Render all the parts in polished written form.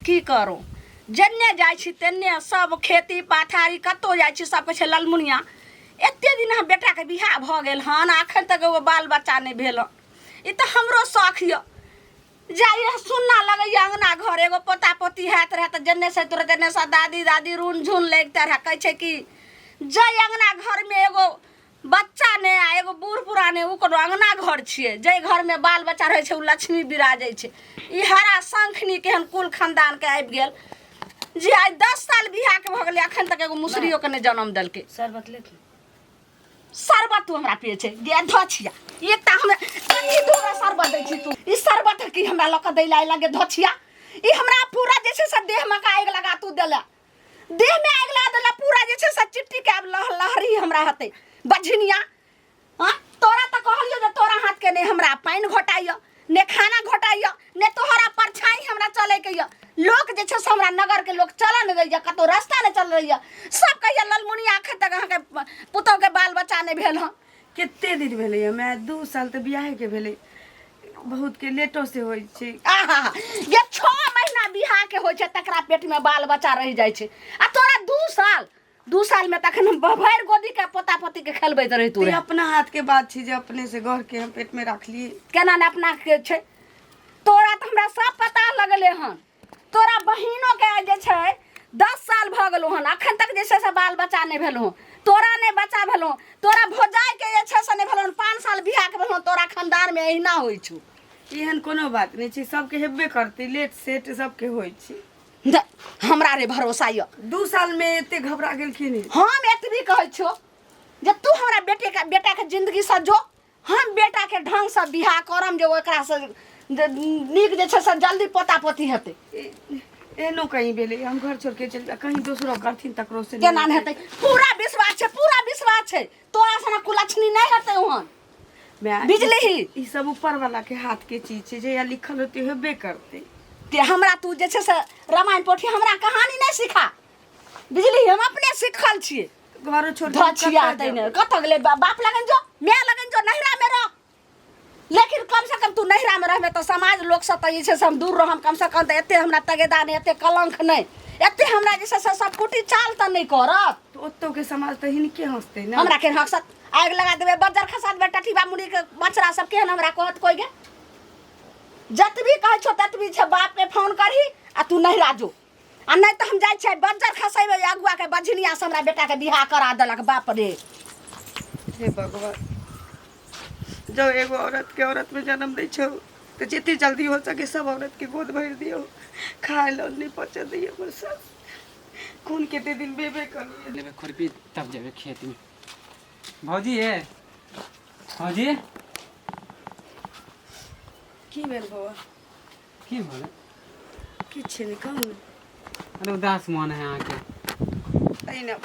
की करू जेन्ने जाइ छी तेन्ने सब खेती पथारी कतहु जाइ छी सब कहै छै ललमुनिया एते दिन हम बेटाके बियाह भऽ गेल हन अखन तक एगो बाल बच्चा नहि भेल हन ई तऽ हमरो शौख यऽ जाइए सुन्ना लगैए अङ्गना घर एगो पोता पोती हैत रहए तऽ जेन्ने से तुरत एन्ने से दादी दादी रून झुन लगिते रहए कहै छै कि जाहि अङ्गना घरमे एगो बच्चा नहि आ एगो बूढ़ पुराने ओ कोनो अङ्गना घर छियै जाहि घरमे बाल बच्चा रहै छै ओ लक्ष्मी बिराजै छै ई हरा शंखनी केहन कुल खानदानके आबि गेल जे आइ 10 साल बियाहके भऽ गेलै, अखन तक एगो मुसरियोके नहि जनम देलकै। शरबत लेत। शरबत तू हमरा पिए छै गे धोछिया? एकटा हमरा कथी तू हमरा शरबत दै छी तू? ई शरबत की हमरा लऽ कऽ दै लए लगे धोछिया? ई हमरा पूरा जे छै से देहमे का आगि लगा तू देले, देहमे आगि लगा देला पूरा जे छै से चिट्टी के आब लह लहरी हमरा हेतै बझनिया। हाँ, तोरा तऽ कहलियौ जे तोरा हाथ के नहि हमरा पानि घोटाइय, ने खाना घोटाइय, ने तोहरा परछाई हमरा चलैके यऽ। लोक जे छै से हमरा नगरके लोक चलऽ नहि दैए, कतहु रास्ता नहि चल दैए। सब कहैए ललमुनिया अखन तक अहाँके पुतहुके बाल बच्चा नहि भेल हँ। कते दिन भेलै माय? 2 साल तऽ बियाहेके भेलै। बहुतके लेटो से होइ छै। आहा, ये 6 महीना बियाहके होइ छै तकरा पेटमे बाल बच्चा रहि जाइ छै आ तोरा 2 साल, 2 सालमे तखन हम भरि गोदीके पोता पोतीके खेलबैत रही तू। तऽ ई अपना हाथ के बात छै जे अपने से गढ़ के हम पेट में रखलिए। केना ने अपना के छै? तोरा तऽ हमरा सब पता लगले हन। तोरा बहिनो के जे छै 10 साल भऽ गेलो हन, अखन तक जे छै से बाल बच्चा नहि भेलो। तोरा नहि बच्चा भेलो, तोरा भौजाई के जे छै से नहि भेलो। 5 साल बियाह के भेलो। तोरा खानदान में एहिना होइ छौ। एहन कोनो बात नहि छै, सबके हेबे करतै, लेट सेट सबके होइ छै। नहि, हमरा रे भरोसा यऽ। 2 साल में एते घबरा गेलखिन। हम एतबी कहै छियौ जे तू हमरा बेटे के बेटा के जिंदगी सजो, हम बेटा के ढंग से बियाह करम जे ओकरा से नीक जे छै से जल्दी पोता पोती हेतै। एहनो कहीं भेलै? हम घर छोड़ के चलि जाय, कहीं दोसरो करथिन तकरो से? केना नहि हेतै? पूरा विश्वास छै, पूरा विश्वास छै। तोरा सनक कुलक्षणी नहि हेतै ओहन। माय, बिजली ही। ई सब ऊपर वाला के हाथ के चीज छै, जहिया लिखल होते हेबे करतै। ते हमरा तू जे छै से रामायण पोथी हमरा कहानी नहि सिखा बिजली, हम अपने सिखल छियै। घरो छोड़ के हम धछिया कतऽ तै ने जेबै? कतऽ गेलै? बाप लगन जो, माय लगन जो, नैहरा में रह। लेकिन कम से कम तू नैहरा में रहबे तऽ समाज लोक से तऽ जे छै से हम दूर रहम। कम से कम तऽ एते हमरा तगेदा नहि, एते कलंक नहि, एते हमरा जे छै से सब कुटी चाल तऽ नहि करत। तऽ ओतौ के समाज तऽ हिनके हंसतै ने। हमरा केहन हंसत? आगि लगा देबै, बज्जर खसा देबै। टटीबा मुड़ी के बचरा सब केहन हमरा कहत कोइ गे? जतबी कहै छौ ततबी छै। बाप के फोन करही आ तू नैहरा जो, आ नहि तऽ हम जाइ छियै बज्जर खसेबै अगुआ के। बझनिया से हमरा बेटा के बियाह करा देलक, बाप रे। हे भगवान, जब एगो औरत के औरत में जन्म दै छौ तऽ जते जल्दी हो सके सब औरत के गोद भरि दियौ। खाय लए नहि पचऽ दैए हमर सास। खून कते दिन बेबे करियै। लेबै खुरपी तब जेबै खेतमे। भौजी, हे भौजी। की भेल बौआ? की भेलै? किछु नहि, कहू ने। अरे, उदास मन है अहाँके। तहिना।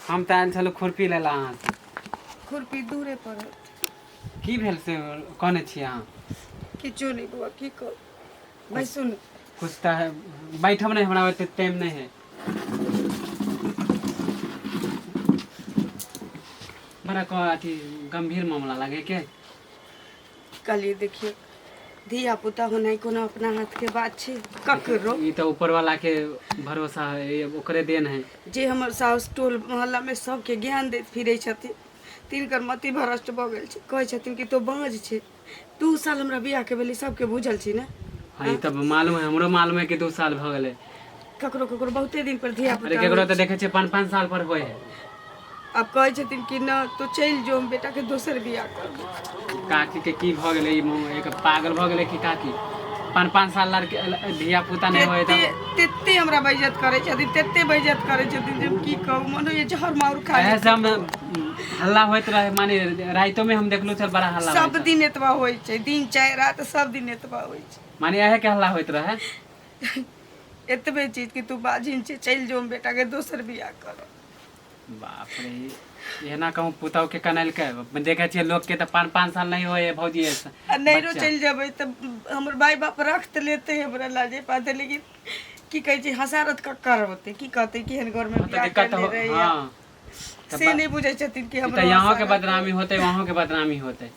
हम तऽ आयल छलहुँ खुरपी लै लए अहाँसँ। खुरपी दूरे पड़त। की भेल से कहने छियै अहाँ? किछो नहि बौआ, की कहू, बैसू ने। कुछ तऽ है। बैठब नहि, हमरा ओते टाइम नहि है। बड़ा कह अथी गंभीर मामला लगे के। कहलियै, देखियौ, धिया पुता होनाइ कोनो अपना हाथके बात छै ककरो? ई तऽ ऊपर वाला के भरोसा है, ये ओकरे देन है। जे हमर साउस टोल मोहल्लामे सबके ज्ञान दैत फिरै छथिन, तिनकर मति भ्रष्ट भऽ गेल छै। कहै छथिन कि तो बाँझ छै। 2 साल हमरा बियाहके भेलै, सबके बुझल छै ने। हाँ, ई तऽ मालूम है, हमरो मालूम है कि 2 साल भऽ गेलै। ककरो ककरो बहुते दिन पर धिया अरे पुता केकरो होइ तऽ छै। देखै छियै 5-5 साल पर होइ है। आब कहै छथिन कि न तो चलि जो, हम बेटाके दोसर बियाह करबै। काकी के की भऽ गेलै? ई मुँह एक पागल भऽ गेलै कि? काकी 5-5 साल लड़के धिया पुता नहि होइ तेते तऽ तेते हमरा बेइज्जत करै छथिन, तेते बेइज्जत करै छथिन जे हम की कहू, मन होइए जहर माहुर खा इएह ली। सब हल्ला होइत रहे, माने राइतो में हम देखलहुँ छल, बड़ा हल्ला सब होइत छल। दिन एतबा होइ छै, दिन चाहे रात, सब दिन एतबा होइ छै। माने इएह के हल्ला होइत रहे। एतबे चीज कि तू बाजिन छै, चलि जो, हम बेटाके दोसर बियाह करब। बाप रे, एना कहूँ पुतहु के कनैलकै? देखै छियै लोक के तऽ 5-5 साल नहि होइ है भौजी ऐसा। आ नैरो बच्चा। चलि जेबै तऽ हमर माय बाप रख तऽ लेतै हमरा लाजे पाते, लेकिन की कहै छै, हसारत ककर होतै? की कहतै, केहन घरमे तऽ बियाह दिक्कत करने हो रहैया। हाँ, से नहि बुझै छथिन कि ई हमरो तऽ यहाँ के हसारत बदनामी होतै, वहाँ के बदनामी होतै।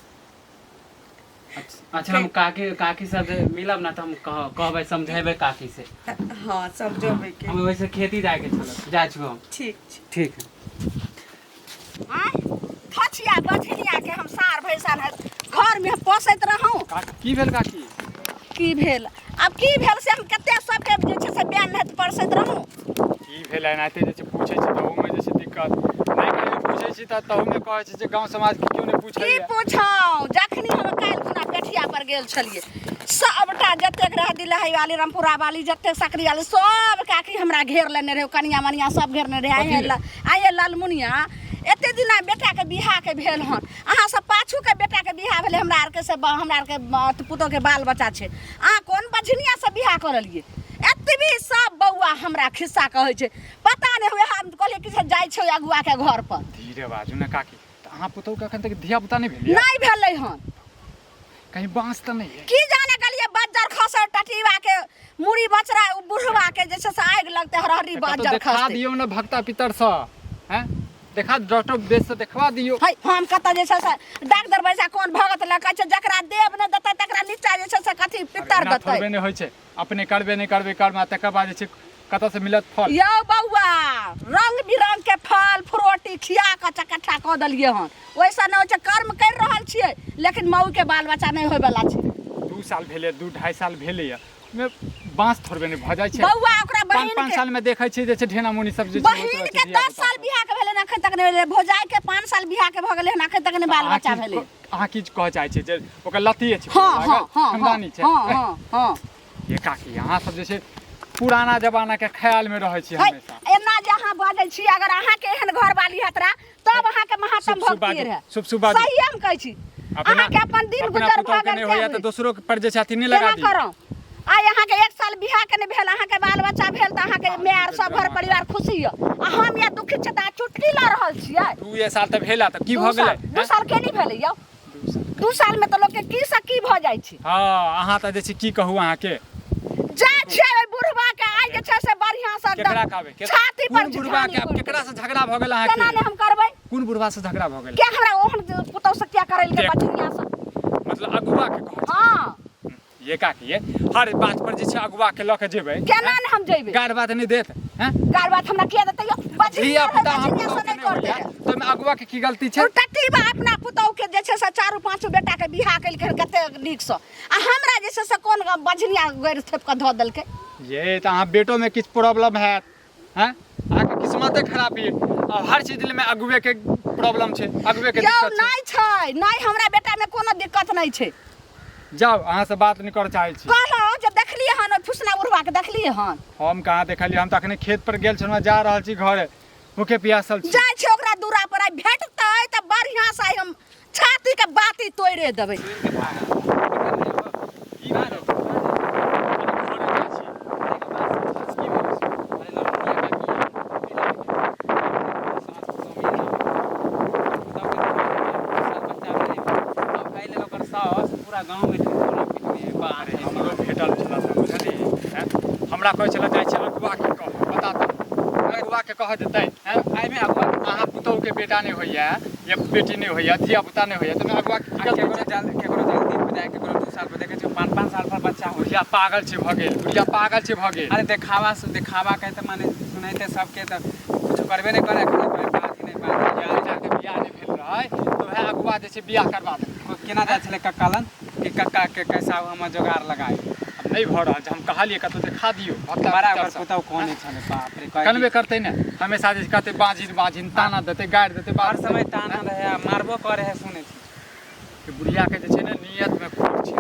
अच्छा हम काकी काकी सब मिलब ना तऽ हम कहबै समझेबै काकी से। हँ, समझेबै के। हम वैसे खेती जायके छल, जाइ छी हम। ठीक छै। ठीक है। आँय, थछिया बछिनिया के हम सार भैंसा घर में पोसैत रहूं। की भेल काकी? की भेल? आब की भेल से हम कते सबके जे छै से बयान नहि परसैत रहूं। की भेल एनाहिते जे छै पूछै छी तऽ ओहूमे जे छै दिक्कत नहि, कहियो पूछै छी तऽ तहूमे कहै छै जे गाँव समाजके केओ नहि की पूछैए। पूछौ, जखनी हम काल्हि खुना पेठिया पर गेल छलियै, सबटा जतेक रह दिलहई वाली, रामपुरा वाली, जतेक सकरी वाली, सब काकी हमरा घेर लेने रहै, कनिया मनिया सब घेरने रहै। कथी आइए लेल? आइए ललमुनिया, एते दिना बेटाके बियाहके भेल हन, अहाँ सब पाछूके बेटाके बियाह भेलै, हमरा आरके से हमरा आरके पुतोहके बाल बच्चा छै, अहाँ कोन बझनिया से बियाह करलियै? एतबी सब बौआ हमरा खिस्सा कहै छै। पता नहि हुए, हम कहलियै कि से जाइ छै अगुआके घर पर। धीरे बाजू ने काकी, तऽ अहाँ पुतोहके एखन तक धिया पुता नहि भेलै? नहि भेलै हन। कहीं बाँस तऽ नहि है? की जाने गेलियै, बज्जर खसै, टटीबा के मुड़ी बचरा, उ बुढ़वा के जे छै से आगि लगतै, हरहरी तऽ कतहु बज्जर देखा खसतै। दियौ ने भक्ता पितरसँ, हैं देखा, डॉक्टर बेस से देखवा दियौ। है, हम कतऽ जे छै से डॉक्टर बैसा कोन भगत लग कहै छै, जकरा देव नहि देतै तकरा नीचा जे छै से कथी पितर एना देतै? थोड़बे नहि होइ छै, अपने करबे नहि करबै कर्म आ तकर बाद जे छै कतऽसँ मिलत फल? यौ बौआ, रंग बिरंग के फल फ्रूटी खिया कऽ चकट्ठा कऽ देलियै हन, ओहिसँ नहि होइ छै। कर्म करि रहल छियै लेकिन मऊ के बाल बच्चा नहि होयवला छै। 2 साल भेलै, 2-2.5 साल भेलैए, ओहिमे बाँस थोड़बे नहि भऽ जाइ छै। बौआ, ओकरा पाँच बहिन पाँच के साल में देखै छियै जे छै ढेना मुनी सब जे छै होइत बहिन रहै के छै धिया 10 पुता साल सब। बियाह के भेलै, अखन तक नहि भेलै। भौजाई के 5 साल बियाह के भऽ गेलै हन, अखन तक नहि बाल अहाँ बच्चा की भेलै। अहाँ की कहऽ चाहै छियै जे ओकर लतिये छै? हँ हँ लागल? हँ। खानदानी छै? हँ हँ हँ। ये काकी, अहाँ सब जे छै पुराना जमाना के ख्याल में रहै छी है, हमेशा। एना जे अहाँ बजै छी, अगर अहाँके एहन घरवाली हत रहा तब अहाँके महात्म शुभ शुभ भक्ति बाजू, रहे। शुभ शुभ बाजू। सही हम कहै छी। अहाँके अपन दिन अपना गुजर पुतोह भऽ के गेल नहि होइया तें तऽ दोसरो पर जे छै अथी नहि लगा केना दियौ। करब? आइ अहाँके 1 साल बियाह के नहि भेल, अहाँके बाल बच्चा भेल तऽ अहाँके माय आर सब घर परिवार खुशी यऽ, आ हम या दुखी छी तऽ चुटकी लऽ रहल छियै। 2 साल तऽ भेला तऽ की दू भऽ गेलै? साल, 2 साल के नहि भेलै यौ? 2 साल में तऽ लोकके की से की भऽ जाइ छै। हँ, अहाँ तऽ जे छै की कहू अहाँके। जा छियै ओहि बुढ़वा के आइ जे छै से बढ़ियां से एकदम केकरा कहबै? छाती पर कोन बुढ़वा के? झिझानी। केकरा से झगड़ा भऽ गेल केना अहाँके? नहि हम करबै? कोन बुढ़वा से झगड़ा भऽ गेल? के हमरा ओहन पुतौह से किया करै देख। बझनिया से। मतलब अगुआ के कहै छै? हँ। ये काकी, ये हर बात पर जे छै अगुआ के लऽ के जेबै? केना ने हम जेबै? गारि बात नहि देत हैं? गारि बात हमरा किया देतै यौ? बझनिया धिया रहै, पुता अहाँ बझनिया पुतौह से के नहि नहि करतै। होइया तऽ ओहिमे अगुआ के की गलती छै? ओ टटीबा अपना पुतौह के जे छै से चारू पाँचो बेटा के बियाह केलकै हन कते नीकसँ, आ हमरा जे छै से कोन बझनिया गैर थोपि कऽ धऽ देलकै। ये तऽ अहाँ बेटो में किछु प्रॉब्लम हैत हैं, अहाँके किस्मते खराब ये आ हर चीज में अगुए के प्रॉब्लम छै, अगुए के यौ दिक्कत छै। नहि छै, नहि, हमरा बेटा में कोनो दिक्कत नहि छै। जाउ, अहाँ से बात नहि करऽ चाहै छी। कहलहुँ जे देखलियै हन ओहि फुसना बुढ़वा के देखलियै हन? हम कहाँ देखलियै? हम तऽ अखने खेत पर गेल छलहुँ, जा रहल छी घरे, भूखे प्यासल छी। जाइ छै ओकरा दूरा पर, आइ भेटतै तऽ बढ़िआँ से आइ हम छाती के बाती तोड़े देबै। की भेल? घरे जाइ छी। की भेल? अरे ललमुनिया काकी, बच्चा भेलै, आब एहि लेल ओकर साउस पूरा गाँवमे ढिंढोरा पिटने है। अरे हमरो भेटल छल से बुझलियै हैं, हमरा कहै छलै जाइ छै अगुआ के कह, बता तऽ अगुआ के कह देतै हैं? एहिमे अगुआ अहाँ पुतोहु के बेटा नहि होइया या बेटी नहि होइया, धिया पुता नहि होइया, तऽ अगुआ के की आ गलती केकरो छै? जल्दी, केकरो जल्दी हो जाए, केकरो 2 साल पर। देखै छियै, 5-5 साल पर बच्चा होइ। बुढ़िया पागल छै भऽ गेल, बुढ़िया पागल छै भऽ गेल। अरे देखावा से देखावा कहते माने सुनैते सबके तऽ कुछो करबे नहि करे, एखन कोइ बात ही नहि बात। बेटाके बियाह नहि भेल रहै तऽ वएह अगुआ जे छै बियाह करबा देलकै। केना जाइ छलै कक्का लग कि कक्का के कैसा हमर जोगाड़ लगाए। आब नहि भऽ रहल छै, हम कहलियै कतहु देखा दियौ भक्ता बड़ा पितर ओकर सँ। पुतहु कोने छलै, बाप रे, कहै कनबे कि करतै ने, हमेशा जे कहतै बाझिन बाझिन, ताना देतै, गारि देतै। हर बात समय ताना रहै आ मारबो करे है, सुनै छी। कि बुढ़िया के जे छै ने नियत में खोट छै,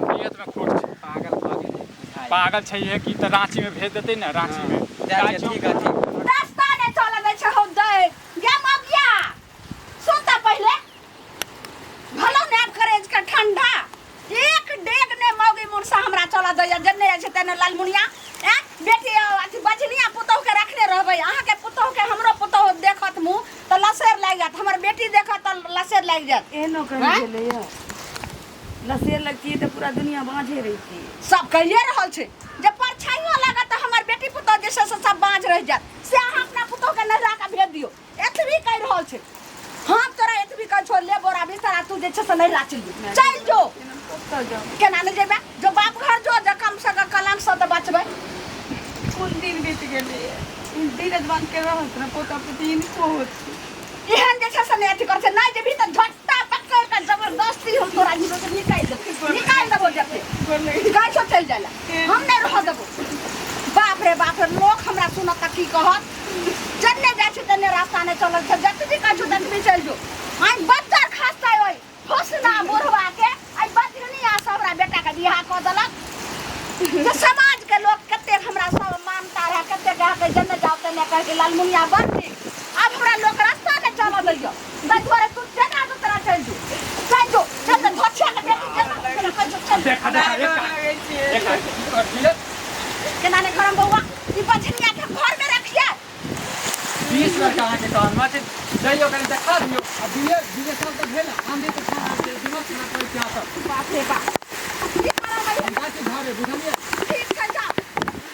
नियत में खोट छै। पागल भऽ गेलै बुझाइ। पागल छै हे कि तऽ रांची में भेज देतै ने, रांची में। जाइ छियै, ठीक है, ठीक। रास्ता नहि चलऽ दै छै। हौ दै गे मगिया, सुन तऽ पहिले भलो ने, आब करेज के ठंडा। एक डेग ने मौगी मुनसा हमरा चलऽ दैया, जन्ने जाइ छै तेने लालमुनिया ए बेटी अथी बजनिया पुतोह के रखने रहबै। अहाँके पुतोह के हमरो पुतोह देखत मुँह तऽ लसेर लागि जायत, हमर बेटी देखत तऽ लसेर लागि जायत। एहनो कहीं आँय? भेलैया? लसेर लगतियै तऽ पूरा दुनिया बाँझे रहितियै। सब कहिए रहल छै जे परछाइयो लागत तऽ हमर बेटी पुतोह जे छै से सब बाँझ रहि जायत, से अहाँ अपना पुतोह के नहिरा के भेज दियौ। एतबी कहि रहल छै हम तोरा, एतबी कहै छौ, ले बोरा बिस्तर आ तू जे छै से नहिरा चलि जो, चलि जो। कतऽ जाउ? केना नहि जेबै? जो बाप घर जो, जे कम से कम कलंक से तऽ बचबै। कोन दिन बीत गेलै, दिन अजमान के रहत ने पोता पोती हिनको होत। एहन जे छै से नहि अथी करै छै। नहि जेबही तऽ झट्टा पकड़ कऽ जबरदस्ती हम तोरा जीवन से निकालि देबो, निकालि देबो। जते गाय छौ चलि जाइ लए, हम नहि रहऽ देबो। बाप रे बाप रे, लोक हमरा सुनत तऽ की कहत? जन्ने जाइ छै तन्ने रास्ता नहि चलल छै। जतबी कहै छौ ततबी चलि जो। आइ बज्जर खसतै ओहि फुसना बुढ़वा के। आइ बजनी आ सब हमरा बेटा के बियाह कऽ देलक जे समाज के लोग कतेक हमरा सब मानता रहे, कतेक कह के जन्ने जाओ तन्ने कह के लालमुनिया बड़ नीक। आब हमरा लोक रास्ता नहि चलऽ दैया। ताहि दुआरे तू जेना जो तेना चलि जो, चलि जो, चल जो। धोछिया के बेटी जेना तेना कहै छौ, चल जो। देखा देखा, लगै छियै। एक की करतियै? केना नहि करम बौआ, ई बझनिया के घर में रखिए। 20 लड़का अहाँके कहलहुँ छै, जइयौ कनि देखा दियौ। आ दुइए दुइए साल तऽ भेल, आंधी तूफान आबि गेल, दिमाग खराब करै छी अहाँ सब। बाप रे बाप, की करब? हम जाइ छी घरे, बुझलियै?